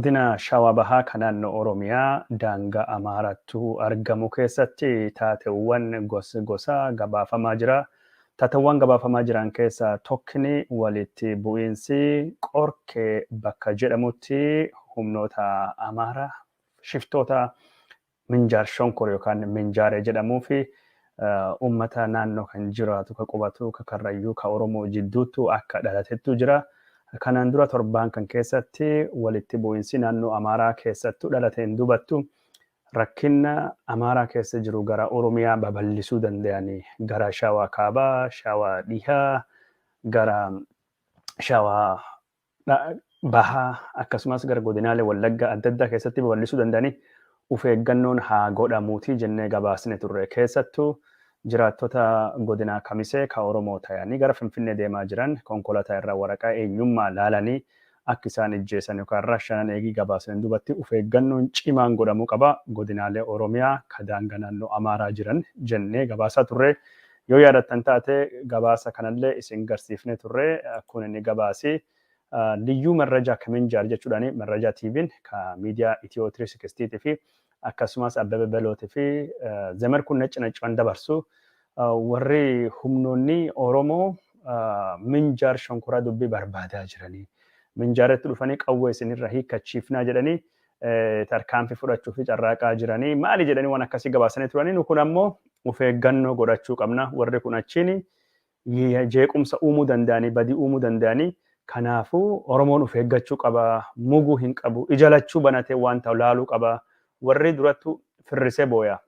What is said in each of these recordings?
Godina Shawaa Bahaa kan naannoo Oromiyaa daangaa Amaaraatti argamu keessatti taateewwan gosa gabaafamaa jira. Taateewwan gabaafamaa jiran keessaa tokkni walitti bu'iinsi Qorkee bakka jedhamutti humnoota Amaaraa shiftoota Minjaar Shonkor yookaan Minjaaree jedhamuu fi uummata naannoo kan jiraatu, ka qubatu, ka Karrayyuu, ka Oromoo jidduuttu akka dhalatettu jira. Kanaan dura torbaan kan keessatti walitti bu'iinsi naannoo Amaaraa keessattu dhalateen dubattu rakkinna Amaaraa keessa jiru gara Oromiyaa babal'isuu danda'anii gara Shawaa Kaabaa, Shawaa Dhihaa, gara Shawaa Bahaa akkasumas gara godinaalee Wallaggaa adda addaa keessatti babal'isuu danda'anii of eeggannoon haa godhamuutii jennee gabaasne turre. Keessattuu jiraattota godinaa Kamisee ka Oromoo ta'anii gara Finfinnee deemaa jiran konkolaataa irraa waraqaa eenyummaa laalanii akka isaan ijjeessan yookaan rashanan eegii gabaasneen duubatti of eeggannoon cimaan godhamuu qaba godinaalee Oromiyaa ka daangaa naannoo Amaaraa jiran jennee gabaasaa turre. Yoo yaadattan taate gabaasa kanallee isin garsiifnee turre. Kun inni gabaasi Liyyuu Marrajaa Kaminjaar jechuudhaan Marrajaa TV'n ka miidiyaa Itiyoo 360 fi akkasumas Abbebe Belooti fi Zemerkuun Nacci Nacciwan dabarsu warri humnoonni Oromoo Minjaar Shonkoraa dubbii barbaadaa jiranii. Minjaaritti dhufanii qawwee isinirra hiikkachiifnaa jedhanii tarkaanfii fudhachuu fi carraaqaa jiranii maali jedhanii waan akkasii gabaasanii turanii. Nu kun ammoo of eeggannoo godhachuu qabna. Warri kun achiin jeequmsa uumuu danda'anii, badii uumuu danda'anii, kanaafuu Oromoon of eeggachuu qaba, muguu hin qabu, ija lachuu banatee waan ta'u laaluu qaba. Warri durattu firrisee booya,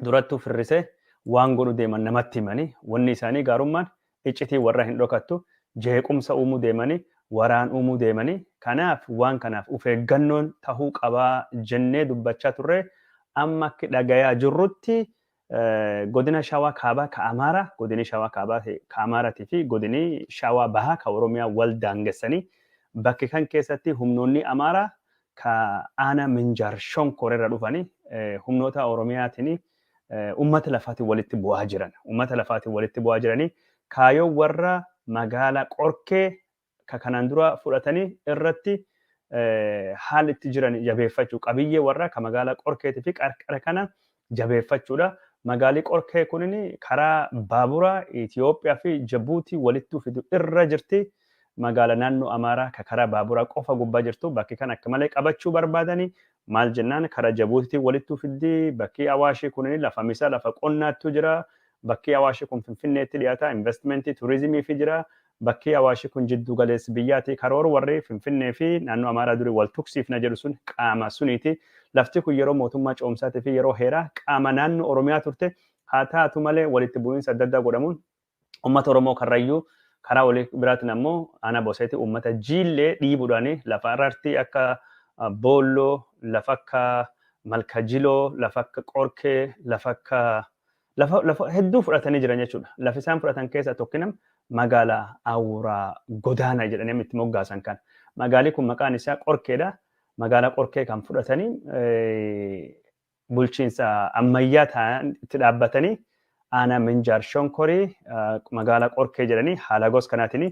durattuu firrisee waan godhu deeman namatti himanii, wanni isaanii gaarummaan iccitii warra hin dhokattu, jeequmsa uumuu deemanii, waraan uumuu deemanii, kanaaf waan kanaaf of eeggannoon tahuu qabaa jennee dubbachaa turre. Amma akki dhagayaa jirrutti godina Shawaa Kaabaa ka Amaaraa, godini Shawaa Kaabaa ka Amaaraatii fi godini Shawaa Bahaa ka Oromiyaa wal daangessanii bakki kan keessatti humnoonni Amaaraa ka aanaa Minjaar Shonkor irra dhufanii humnoota Oromiyaatiin ummata lafaatiin walitti bu'aa jiran. Ummata lafaatiin walitti bu'aa jiranii kaayoo warra magaalaa Qorkee ka kanaan dura fudhatanii irratti haalli itti jiran jabeeffachuu, qabiyyee warra ka magaalaa Qorkeetii fi qarqara kana jabeeffachuudha. Magaalii Qorkee kunin karaa baaburaa Itoophiyaa fi Jabuutii walitti fidu irra jirti. Magaala naannoo Amaaraa ka karaa baaburaa qofa gubbaa jirtu bakki kan akka malee qabachuu barbaadanii. Maal jennaan, karaa Jabuutiitiin walitti fiddi. Bakki Awaashii kunin lafa misa lafa qonnaattu jira. Bakki Awaashii kun Finfinneetti dhiyaata, investimentii turizimii fi jira. Bakki Awaashii kun jiddu galeessi biyyaati. Karoora warri Finfinnee fi naannoo Amaaraa durii wal tuqsiifna jedhu sun qaama suniiti. Lafti kun yeroo mootummaa ce'umsaatii fi yeroo heeraa qaama naannoo Oromiyaa turte. Haa taatu malee walitti bu'iinsa adda addaa godhamuun uummata Oromoo Karrayyuu karaa walii biraatiin ammoo aanaa Boseeti uummata Jiillee dhiibuudhaan lafa Arartii akka Boolloo, lafa akka Malkajiloo, lafa akka Qorkee, lafa akka lafa hedduu fudhatanii jiran jechuudha. Lafa isaan fudhatan keessaa tokkinam magaalaa Awuraa Godaana jedhanii itti moggaasan kan. Magaalli kun maqaan isaa Qorkeedha. Magaalaa Qorkee kan fudhatanii bulchiinsa ammayyaa ta'an itti dhaabbatanii aanaa Minjaar Shonkorii magaalaa Qorkee jedhanii haala gos kanaatiin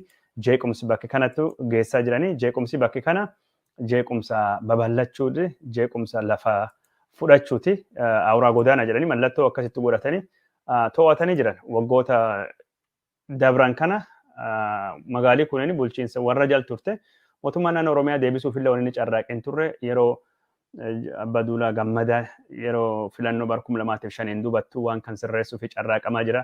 jeequmsi bakki kanattu geessaa jiranii. Jeequmsi bakki kana jeequmsa babal'achuuti, jeequmsa lafa fudhachuuti. Awuraa Godaana jedhanii mallattoo akkasitti godhatanii to'atanii jiran. Waggoota dabran kana magaalii kunneen bulchiinsa warra jal turte. Mootummaan naannoo Oromiyaa deebisuuf illee wanni carraaqeen turre yeroo Abbaa Duulaa Gammadaa yeroo filannoo bara 2005 dubattu waan kan sirreessuu fi carraaqamaa jira.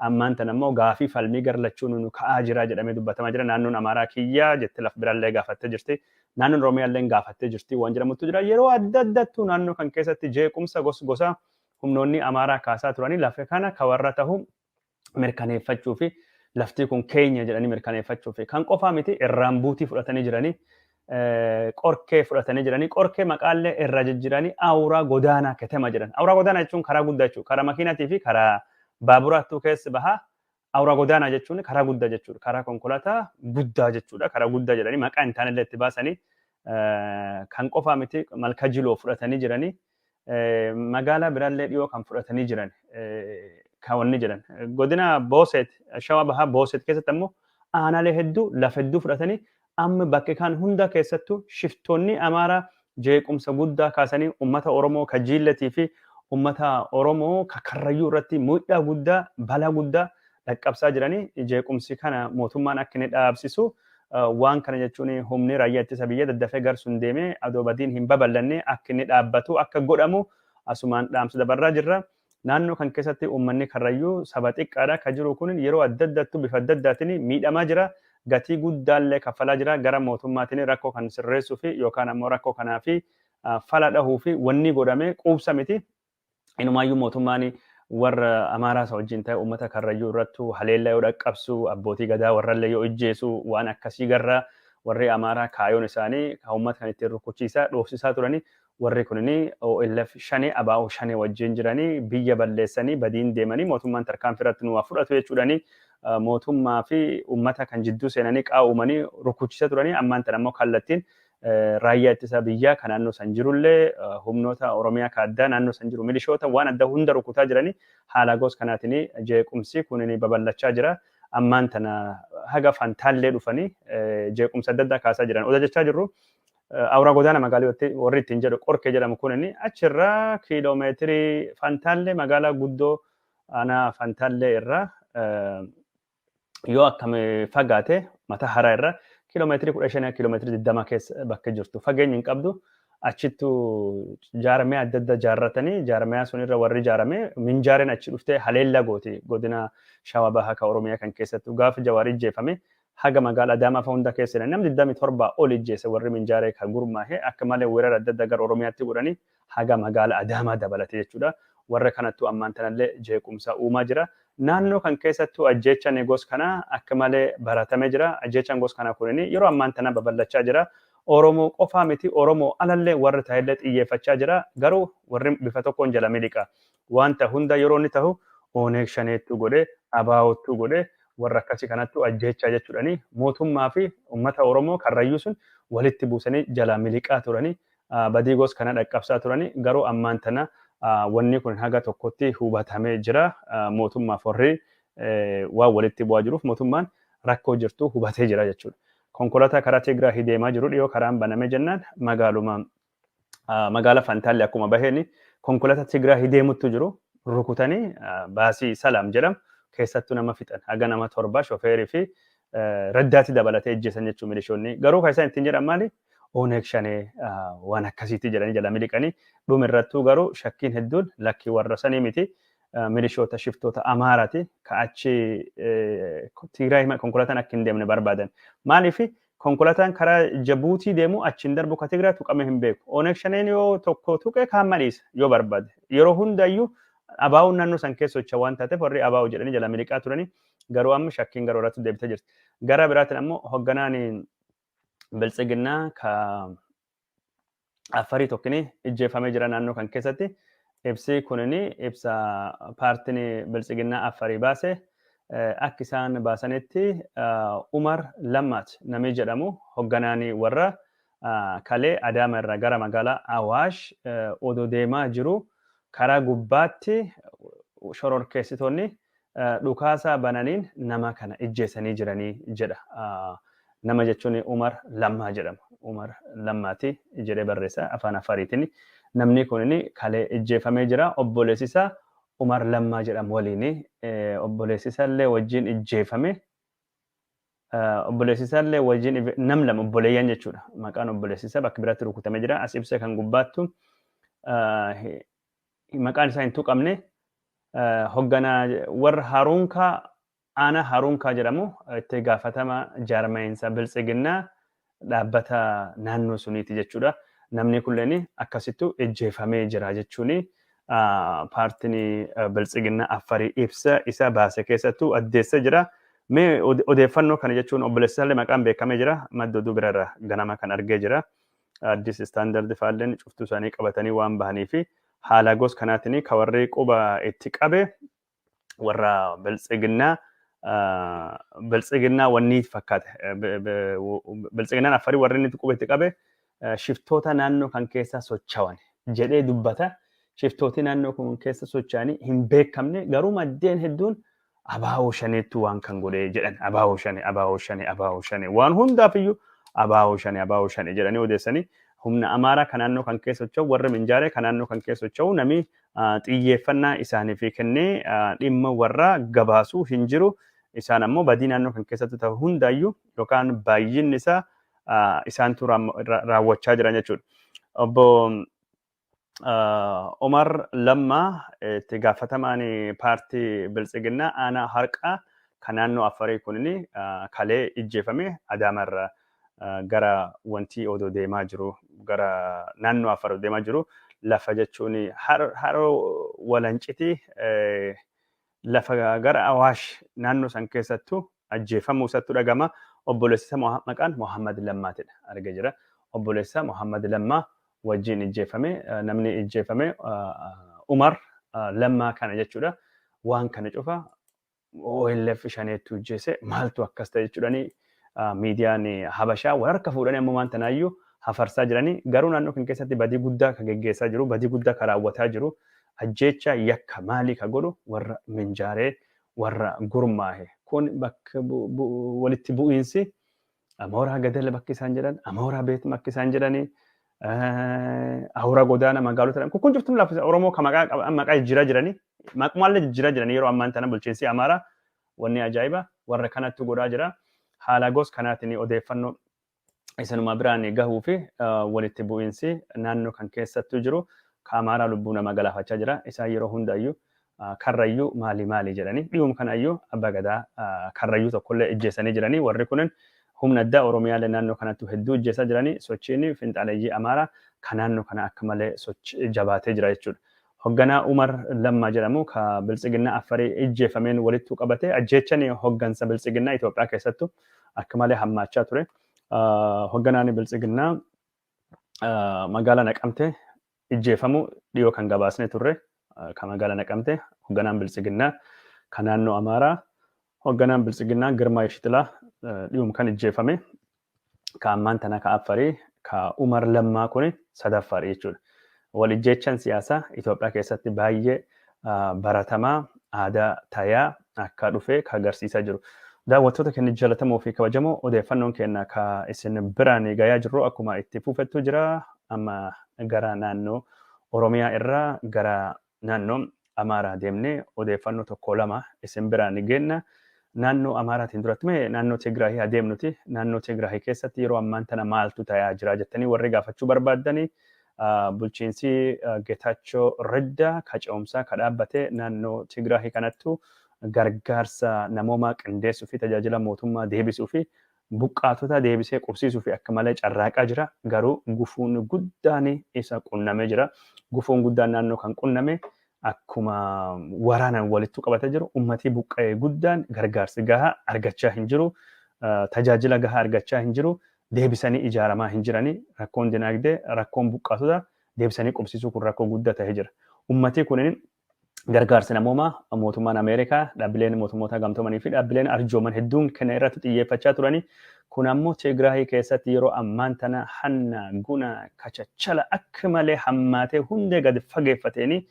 Ammaan tan ammoo gaafii falmii gar lachuu nu ka'aa jira jedhamee dubbatamaa jira. Naannoon Amaaraa kiyyaa jette laf biraallee gaafattee jirti. Naannoon Oromiyaa illee gaafattee jirti waan jedhamutu jira. Yeroo adda addattuu naannoo kan keessatti jeequmsa gos gosaa humnoonni Amaaraa kaasaa turanii lafa kana ka warra tahu mirkaneeffachuu fi laftii kun keenya jedhanii mirkaneeffachuu fi kan qofaa miti, irraan buutii fudhatanii jiranii, Qorkee fudhatanii jiranii, Qorkee maqaallee irra jijjiiranii Awuraa Godaanaa Ketema jedhan. Awuraa Godaanaa jechuun karaa guddaa jechuudha. Karaa makiinaatii fi karaa baaburaattuu keessa bahaa. Awuraa Godaanaa jechuun karaa guddaa jechuudha. Karaa konkolaataa guddaa jechuudha. Karaa guddaa jedhanii maqaa hin taanellee itti baasanii. Kan qofaa miti, Malka Jiloo fudhatanii jiranii. Magaalaa biraallee dhiyoo kan fudhatanii jiran kaawwanni jedhan. Godina Booseet, Shawaa Bahaa Booseet keessatti ammoo aanaalee hedduu lafa hedduu fudhatanii Amma bakka kan hunda keessattuu shiftoonni Amaaraa jeequmsa guddaa kaasanii uummata Oromoo ka Jiillatii fi uummata Oromoo ka Karrayyuu irratti miidhaa guddaa, balaa guddaa dhaqqabsaa jiranii. Jeequmsi kana mootummaan akka inni dhaabsisu, waan kana jechuun humni raayyaa ittisa biyya daddafee garsuun deemee adoo badiin hin babal'anne akka inni dhaabbatu akka godhamu asumaan dhaamsa dabarraa jirra. Naannoo kan keessatti uummanni Karrayyuu saba xiqqaadha ka jiru kun yeroo adda addaattu bifa adda addaatiin miidhamaa jira. Gatii guddaallee kaffalaa jira. Gara mootummaatiin rakkoo kan sirreessuu fi yookaan ammoo rakkoo kanaa fi fala dhahuu fi wanni godhame quubsa miti. Inumaayyuu mootummaan warra Amaaraa isa wajjin ta'e uummata Karrayyuu irrattu haleellaa yoo dhaqqabsu, abbootii gadaa warrallee yoo ijjeesu waan akkasii garra. Warri Amaaraa kaayoon isaanii uummata kan ittiin rukuchiisaa dhoofsisaa turanii, warri kunini OLF shane, ABO shane wajjin jiranii biyya balleessanii badiin deemanii mootummaan tarkaanfii irratti nu fudhatu jechuudhani mootummaa fi uummata kan jidduu seenanii qaa'uumanii rukuchiisa turanii. Ammaan tan ammoo kallattiin raayyaa ittisa biyyaa kan naannoo san jirullee, humnoota Oromiyaa ka addaa naannoo san jiru, milishoota waan adda hunda rukutaa jiranii. Haala gos kanaatiin jeequmsi kunini babal'achaa jira. Ammaan tana haga Fantaallee dhufanii jeequmsa adda addaa kaasaa jiran. Oda jechaa jirru awuraa godaana magaalaa warri ittiin jedhu Qorkee jedhamu kunini achirraa kiiloomeetirii Fantaallee magaalaa guddoo aanaa Fantaallee irraa yoo akkam fagaate, mata haraa irra kiiloomeetirii 15, kiiloomeetirii 20 keessa bakka jirtu, fageenya hin qabdu. Achittu jaaramee adda adda jaarratanii, jaarmaya sun irra warri ijaarame Minjaareen achi dhuftee haleellaa gooti. Godina Shawaa Bahaa ka Oromiyaa kan keessattu gaafa Jawaar ijjeefame haga magaalaa Adaamaa fa hunda keessa namni 27 ol ijjeese. Warri Minjaaree ka gurmaahe akka malee weerara adda addaa gara Oromiyaatti godhanii haga magaala Adaamaa dabalate jechuudha. Warra kanattu ammaan tanallee jeequmsa uumaa jira. Naannoo kan keessattuu ajjeechaan gos kanaa akka malee baratamee jira. Ajjeechaan gos kanaa kunini yeroo ammaan tana babal'achaa jira. Oromoo qofaa miti, Oromoo alallee warra ta'ellee xiyyeeffachaa jira. Garuu warri bifa tokkoon jala miliqa. Wanta hunda yeroo inni ta'u Oneeg Shaneettuu godhe, ABOttuu godhe, warra akkasii kanattu ajjeechaa jechuudhani mootummaa fi uummata Oromoo Karrayyuu sun walitti buusanii jalaa miliqaa turanii badii gos kana dhaqqabsaa turanii. Garuu ammaan tana wanni kun haga tokkotti hubatamee jira. Mootummaaf warri waan walitti bu'aa jiruuf mootummaan rakkoo jirtu hubatee jira jechuudha. Konkolaataa karaa Tigraay deemaa jiru dhiyoo karaan baname jennaan magaaluma magaala Fantaalle akkuma baheen konkolaataa Tigraay deemuttu jiru rukutanii baasii Salaam jedhamu keessattuu nama fixan, haga nama torba shofeerii fi raddaatti dabalatee ejjeesan jechuun milishoonni. Garuu kan isaan ittiin jedhan maali? Oneeg Shanee waan akkasiitti jedhanii jala miliqanii. Dhuma irrattuu garuu shakkiin hedduun lakkii warra sanii miti, milishoota shiftoota Amaaraati ka achi Tigraay konkolaataan akka hin deemne barbaadan. Maaliif? Konkolaataan karaa Jabuutii deemu achiin darbu ka Tigraay tuqamee hin beeku. Oneeg Shaneen yoo tokko tuqe kaan madhiisa yoo barbaade. Yeroo hundayyuu ABO'n naannoo san keessa socho'a waan taateef warri ABO jedhanii jala miliqaa turanii, garuu amma shakkiin garuu irratti deebitee jirti. Gara biraatiin ammoo hoogganaan Biltsiginnaa ka Affarii tokkini ijjeefamee jira naannoo kan keessatti. Ibsi kunini ibsa paartiin Biltsiginnaa Affarii baase. Akka isaan baasanitti Umar Lammaat namni jedhamu hoogganaan warra kalee Adaama irraa gara magaalaa Awaash odoo deemaa jiru karaa gubbaatti shororkeessitoonni dhukaasa bananiin nama kana ijjeesanii jiranii jedha. Nama jechuun Umar Lammaa jedhama. Umar Lammaati jedhee barreessa afaan Afariitiin. Namni kun kalee ijjeefamee jira. Obboleessi isaa Umar Lammaa jedhamu waliin, obboleessi isaallee wajjin ijjeefame. Obboleessi isaallee wajjin, nam lama obboleeyyan jechuudha. Maqaan obboleessi isaa bakka biraatti rukutamee jira. As ibsa kan gubbaattu maqaan isaa hin tuqamne. Hoogganaa warra Haruunkaa, aanaa Haruunkaa jedhamu, itti gaafatama jaarmayiinsa Biltsiginnaa dhaabbata naannoo suniiti jechuudha. Namni kunneen akkasittu ijjeefamee jira jechuun paartiin Biltsiginnaa Affarii ibsa isa baase keessattuu addeessa jira. Mee odeeffannoo kana jechuun obboleessa isaallee maqaan beekamee jira. Madda oduu biraarraa ganama kan argee jira. Addis Standard faalleen cuftuu isaanii qabatanii waan bahanii fi haala gos kanaatiin ka warri quba itti qabe warra Biltsiginnaa wanni fakkaate. Biltsiginnaan Affarii warri inni quba itti qabe shiftoota naannoo kan keessa socho'an jedhee dubbata. Shiftooti naannoo kun keessa socho'anii hin beekamne, garuu maddeen hedduun ABO Shaneettu waan kan godhee jedhan. ABO Shane, ABO Shane, ABO Shane, waan hundaaf iyyuu Abaa'oo shane, abaa'oo shane jedhanii odeessanii, humna Amaaraa kan naannoo kan keessa socho'u, warra Minjaaree kan naannoo kan keessa socho'u, namni xiyyeeffannaa isaaniif kennee dhimma warra gabaasuu hin jiru. Isaan ammoo badii naannoo kan keessatti ta'u hundaayyuu yookaan baay'inni isaa isaantu raawwachaa jiran jechuudha. Obbo Omar Lammaa, itti gaafatamaan paartii Biltsiginnaa aanaa Harqaa kan naannoo Affarii kunin, kalee ijjeefame. Adaamarra gara wantii odoo deemaa jiru, gara naannoo Affar deemaa jiru, lafa jechuun haroo Walancitii, lafa gara Awaash naannoo san keessattuu ajjeefamuu isattu dhagama. Obboleessa maqaan Muhammad Lammaatidha argee jira. Obboleessa Muhammad Lammaa wajjin ijjeefame. Namni ijjeefame Umar Lammaa kana jechuudha. Waan kana cufa OLF shaneettu ijjeese, maaltu akkas ta'e jechuudhani miidiyaan Habashaa wal harka fuudhanii amma waan tanaayyuu hafarsaa jiranii. Garuu naannoo kan keessatti badii guddaa ka geggeessaa jiru, badii guddaa ka raawwataa jiru, ajjeecha yakka maalii ka godhu warra Minjaaree, warra gurmaahe kun. Bakka walitti bu'iinsi Amooraa Gadala bakki isaan jedhan, Amooraa Beet bakki isaan jedhanii, Awura Godaana magaalota kun cuftuun lafa Oromoo ka maqaa maqaa jijjiiraa jiranii, maqumaallee jijjiiraa jiranii. Yeroo ammaan tana bulchiinsi Amaaraa wanni ajaa'iba warra kanattu godhaa jira. Haala gos kanaatiin odeeffannoo isanuma biraan gahuu fi walitti bu'iinsi naannoo kan keessattuu jiru ka Amaaraa lubbuu namaa galaafachaa jira. Isaan yeroo hundaayyuu Karrayyuu maali maali jedhanii, dhiyuma kanaayyuu abbaa gadaa Karrayyuu tokkollee ijjeessanii jiranii. Warri kunin humna addaa Oromiyaalee naannoo kanattuu hedduu ijjeessaa jiranii. Sochiin finxaaleeyyii Amaaraa ka naannoo kana akka malee sochii jabaatee jira jechuudha. Hogganaa Umar Lammaa jedhamu ka Biltsiginnaa Affarii ijjeeffameen walittuu qabate, ajjeechan hoggansa Biltsiginnaa Itoophiyaa keessattuu akka malee hammaachaa ture. Hogganaan Biltsiginnaa magaalaa Naqamte ijjeefamu dhiyoo kan gabaasnee turre. Kan magaalaa Naqamte hogganaan Biltsiginnaa kan naannoo Amaaraa, hogganaan Biltsiginnaa Girmaa Yeshixilaa dhiyuma kan ijjeefame. Ka ammaan tana ka Affarii ka Umar Lammaa kun sadaffaadha jechuudha. Wal ijjeechaan siyaasaa Itoophiyaa keessatti baay'ee baratamaa, aadaa tayaa akka dhufe ka agarsiisaa jiru. Daawwattoota keenya jaallatamoo fi kabajamoo, odeeffannoon keenya ka isin biraan gayaa jirru akkuma itti fufettu jira. Amma gara naannoo Oromiyaa irraa gara naannoo Amaaraa deemnee odeeffannoo tokko lama isin biraan geenna. Naannoo Amaaraatiin duratti mee naannoo Tigraahii adeemnuti. Naannoo Tigraahii keessatti yeroo ammaan tana maaltu ta'aa jira jettanii warri gaafachuu barbaaddanii, bulchiinsi Getaachoo Reddaa ka ce'umsaa ka dhaabbate naannoo Tigraahii kanattu gargaarsa namoomaa qindeessuu fi tajaajila mootummaa deebisuu fi buqqaatota deebisee qubsiisuu fi akka malee carraaqaa jira. Garuu gufuun guddaan isa qunnamee jira. Gufuun guddaan naannoo kan qunname akkuma waraanaan walittu qabatee jiru, ummatii buqqa'ee guddaan gargaarsi gahaa argachaa hin jiru. Tajaajila gahaa argachaa hin jiru. Deebisanii ijaaramaa hin jiranii. Rakkoon dinaagdee, rakkoon buqqaatota deebisanii qubsiisuu kun rakkoo guddaa ta'ee jira. Ummatii kunin gargaarsa namoomaa mootummaan Ameerikaa, dhaabbileen mootummoota gamtoomanii fi dhaabbileen arjooman hedduun kenna irratti xiyyeeffachaa turanii. Kun ammoo Tigraahii keessatti yeroo ammaan tana hanna, guna, kachachala akka malee hammaatee hundee gadi fageeffateeni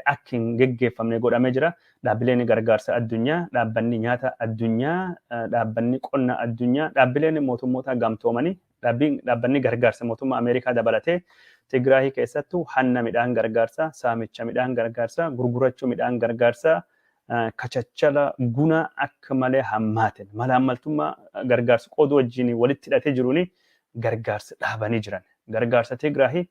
akka hin geggeeffamne godhamee jira. Dhaabbileen gargaarsa addunyaa, dhaabbanni nyaata addunyaa, dhaabbanni qonna addunyaa, dhaabbileen mootummoota gamtoomanii, dhaabbanni gargaarsa mootummaa Ameerikaa dabalatee Tigraahii keessattuu hanna midhaan gargaarsaa, saamicha midhaan gargaarsaa, gurgurachuu midhaan gargaarsaa, kachachala guna akka malee hammaateen malaammaltummaa gargaarsa qooduu wajjin walitti hidhatee jiruun gargaarsa dhaabanii jiran. Gargaarsa Tigraahii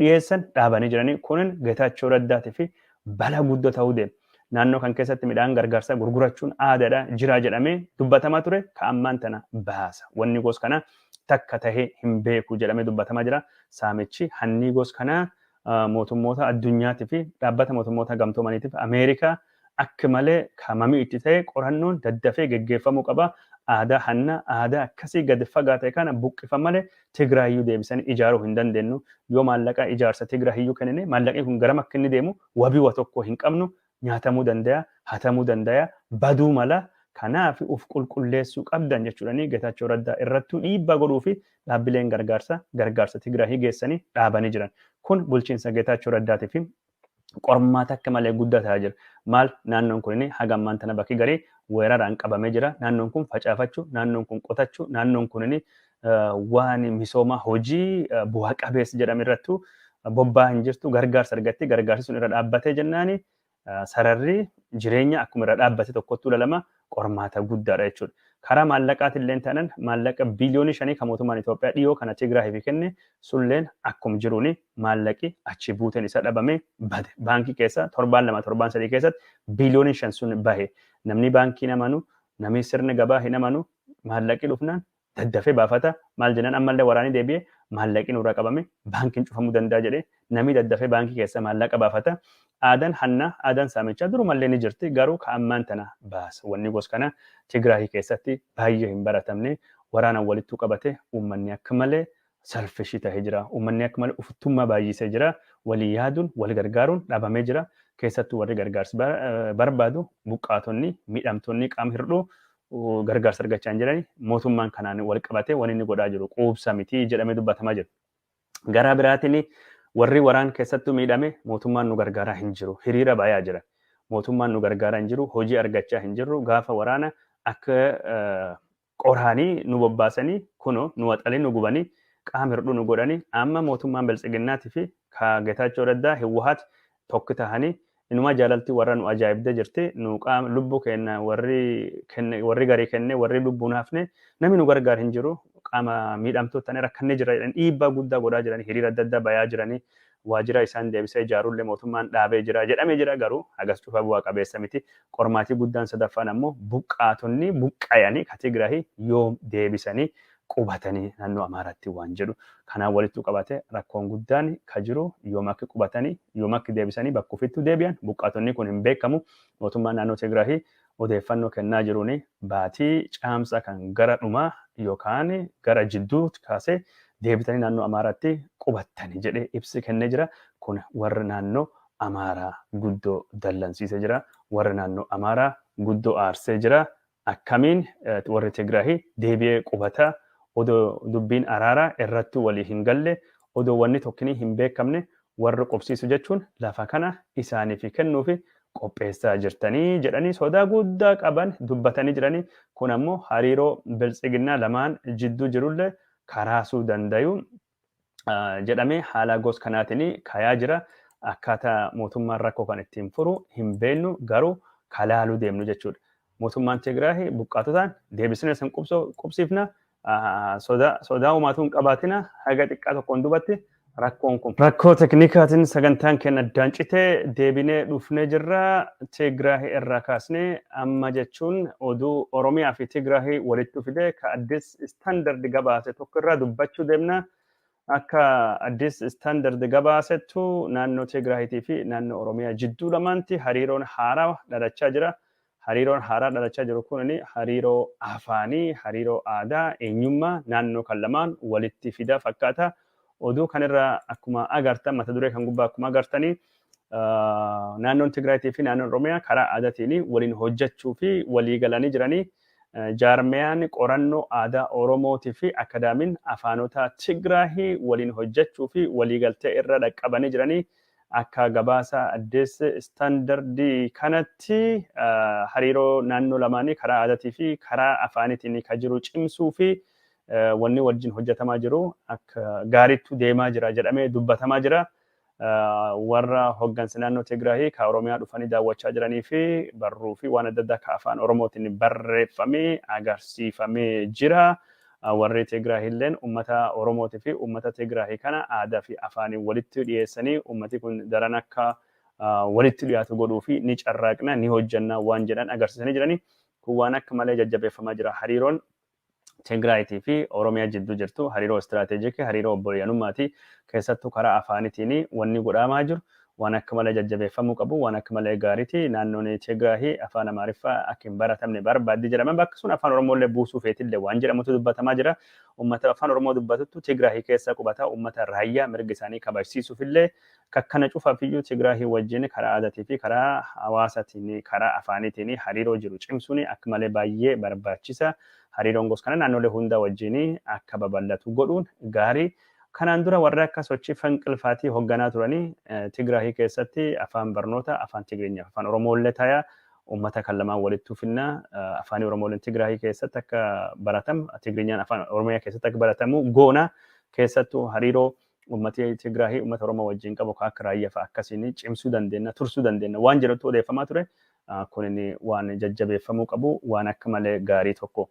dhiyeessan dhaabanii jiranii. Kunin Getaachoo Raddaatii fi balaa guddoo ta'uu deema. Naannoo kan keessatti midhaan gargaarsaa gurgurachuun aadaadha jira jedhamee dubbatamaa ture, ka ammaan tana baasa. Wanni gos kana takka tahee hin beeku jedhamee dubbatamaa jira. Saamichi hannii gos kanaa mootummoota addunyaatii fi dhaabbata mootummoota gamtoomaniitiif Ameerikaa akka malee kamamii itti ta'e, qorannoon daddafee geggeeffamuu qaba. Aadaa hanna aadaa akkasii gadi fagaate kana buqqifan malee Tigraayyuu deebisanii ijaaruu hin dandeenyu. Yoo maallaqa ijaarsa Tigraahiyyuu kennine, maallaqni kun garam akka inni deemu wabii wa tokko hin qabnu. Nyaatamuu danda'a, hatamuu danda'a, baduu mala. Kanaaf uf qulqulleessuu qabdan jechuudhani Getaachoo Raddaa irrattuu dhiibbaa godhuu fi dhaabbileen gargaarsa gargaarsa Tigraahii geessanii dhaabanii jiran. Kun bulchiinsa Getaachoo Raddaatii fi Qormaata akka malee guddataa jira. Maal naannoon kun haga ammaan tana bakki garii weeraraan qabamee jira. Naannoon kun facaafachuu, naannoon kun qotachuu, naannoon kun waan misooma hojii bu'aa qabeessa jedhame irrattuu bobbaa hin jirtu, gargaarsa argatti. Gargaarsi sun irra dhaabbatee jennaani sararri jireenya akkuma irra dhaabbate tokkottuu lalama, qormaata guddaadha jechuudha. Karaa maallaqaatiin taanan maallaqa biiliyoonii 5 kan mootummaan Itoophiyaa dhiyoo kana Tigraayiif kenne sulleen akkuma jiruuni maallaqi achi buuteen isa dhabame bade. Baankii keessa torbaan 2, torbaan 3 keessatti biiliyoonii 5 sun bahe. Namni baankii hin amanu, namni sirna gabaa hin amanu, maallaqi dhufnaan daddafee baafata. Maal jennaan ammallee waraanni deebi'ee maallaqi nurraa qabame baankiin cufamuu danda'a jedhee namni daddafee baankii keessa maallaqa baafata. Aadaan hannaa, aadaan saamichaa durumallee ni jirti, garuu ka ammaan tana baasa. Wanni gos kana Tigraay keessatti baay'ee hin baratamne. Waraanaan walittuu qabate uummanni akka malee selfish ta'ee jira. Uummanni akka malee ufittummaa baay'isee jira. Walii yaaduun, wal gargaaruun dhabamee jira. Keessattuu warri gargaarsa barbaadu, buqqaatonni, miidhamtoonni qaama hir'uu gargaarsa argachaa hin jirani. Mootummaan kanaan wal qabatee wanni inni godhaa jiru quubsa miti jedhamee dubbatamaa jira. Garaa biraatiin warri waraan keessattuu miidhame mootummaan nu gargaaraa hin jiru. Hiriira bayaa jira. Mootummaan nu gargaaraa hin jiru. Hojii argachaa hin jirru. Gaafa waraana akka qoraanii nu bobbaasanii kunoo nu waxalii nu gubanii qaama hir'uu nu godhanii, amma mootummaan Biltsiginnaatii fi ka Getaachoo Raddaa Hiwwahat tokko tahanii inumaa jaalaltii warra nu ajaa'ibdee jirti. Nu qaama lubbuu kenna warri kenne, warri garii kenne, warri lubbuun hafne namni nu gargaar hin jiru, qaama miidhamtoota ta'anii rakkannee jira jedhanii dhiibbaa guddaa godhaa jiranii, hiriira adda addaa bayaa jiranii. Waajjira isaan deebisee ijaarullee mootummaan dhaabee jira jedhamee jira, garuu hagas cufa bu'aa qabeessa miti. Qormaatii guddaan sadaffaan ammoo buqqaatonni buqqayanii ka Tigraahii yoom deebisanii qubatanii naannoo Amaaraatti waan jedhu kanaan walittuu qabate rakkoon guddaan ka jiru yoom akka qubatanii, yoom akka deebisanii bakka ofittuu deebi'an buqqaatonni kun hin beekamu. Mootummaan naannoo Tigraahii odeeffannoo kennaa jiruun baatii Caamsaa kan gara dhumaa yookaan gara jidduu kaasee deebitanii naannoo Amaaraatti qubattanii jedhee ibsi kennee jira. Kun warra naannoo Amaaraa guddoo dallansiisee jira. Warra naannoo Amaaraa guddoo aarsee jira. Akkamiin warri Tigraahii deebi'ee qubata odoo dubbiin araaraa irratti walii hin galle, odoo wanni tokkinii hin beekamne warri qubsiisu jechuun lafa kana isaaniif kennuufi qopheessaa jirtanii jedhanii sodaa guddaa qaban dubbatanii jiranii. Kun ammoo hariiroo Biltsiginnaa lamaan jidduu jirullee karaasuu dandayu jedhamee haala gos kanaatiin kayaa jira. Akkaataa mootummaan rakkoo kan ittiin furu hin beeknu, garuu kalaaluu deemnu jechuudha. Mootummaan Tigraay buqqaatotaan deebisnee san qubsiifna, sodaa uumaatu hin qabaatina, haga xiqqaa tokkoon dubatti rakkoon kun. Rakkoo teknikaatiin sagantaan keenya addaan citee deebinee dhufnee jirra. Tigraay irraa kaasnee amma jechuun oduu Oromiyaa fi Tigraay walitti fide ka Addis Standard gabaase tokko irraa dubbachuu deemna. Akka Addis Standard gabaasettu naannoo Tigraayitii fi naannoo Oromiyaa jidduu lamaanti hariiroon haaraa dhalachaa jira. Hariiroon haaraa dhalachaa jiru kun hariiroo afaanii, hariiroo aadaa, eenyummaa naannoo kan lamaan walitti fida fakkaata. Oduu kanirraa akkuma agartan, mata duree kan gubbaa akkuma agartanii, naannoon Tigraayitii fi naannoon Oromiyaa karaa aadaatiin waliin hojjechuu fi walii galanii jiranii. Jaarmiyaan qorannoo aadaa Oromootii fi Akadaamiin afaanota Tigraahii waliin hojjechuu fi waliigaltee irra dhaqqabanii jiranii. Akka gabaasa Addis Standardii kanatti hariiroo naannoo lamaanii karaa aadaatii fi karaa afaaniitiin kan jiru cimsuu fi wanni wajjin hojjetamaa jiru akka gaariitti deemaa jira jedhamee dubbatamaa jira. Warra hoggansa naannoo Tigraahii ka Oromiyaa dhufanii daawwachaa jiranii fi barruu fi waan adda addaa ka afaan Oromootiin barreeffamee agarsiifamee jira. Warri Tigraahii illeen uummata Oromootii fi uummata Tigraahii kana aadaa fi afaaniin walitti dhiyeessanii uummati kun daran akka walitti dhiyaatu godhuu fi ni carraaqna, ni hojjanna waan jedhan agarsiisanii jiranii. Kun waan akka malee jajjabeeffamaa jira. Hariiroon Tigraayitii fi Oromiyaa jidduu jirtu hariiroo istiraateejikii, hariiroo obboleeyyanummaati. Keessattuu karaa afaanitiin wanni godhamaa jiru waan akka malee jajjabeeffamuu qabu, waan akka malee gaariiti. Naannoon Tigraahii afaan Amaariffaa akka hin baratamne barbaaddi jedhama. Bakka sun afaan Oromooillee buusuu feetillee waan jedhamutu dubbatamaa jira. Uummata afaan Oromoo dubbatuttu Tigraahii keessa qubata. Uummata Raayyaa mirga isaanii kabajsiisuufillee kakkana cufaafiyyuu Tigraahii wajjin karaa aadaatii fi karaa hawaasaatiin, karaa afaaniitiin hariiroo jiru cimsuun akka malee baay'ee barbaachisa. Hariiroon gos kana naannolee hundaa wajjin akka babal'atu godhuun gaarii. Kanaan dura warri akka sochii fanqilfaatii hoogganaa turanii Tigraahii keessatti afaan barnoota afaan Tigiriinyaa afaan Oromoollee tayaa, uummata kan lamaan walitti finnaa, afaan Oromooleen Tigraahii keessatti akka baratamu, Tigiriinyaan afaan Oromiyaa keessatti akka baratamu goona, keessattuu hariiroo uummati Tigraahii uummata Oromoo wajjin qabu akka raayyaa fa'a akkasiin cimsuu dandeenya, tursuu dandeenya waan jedhutu odeeffamaa ture. Kun waan jajjabeeffamuu qabu, waan akka malee gaarii tokko.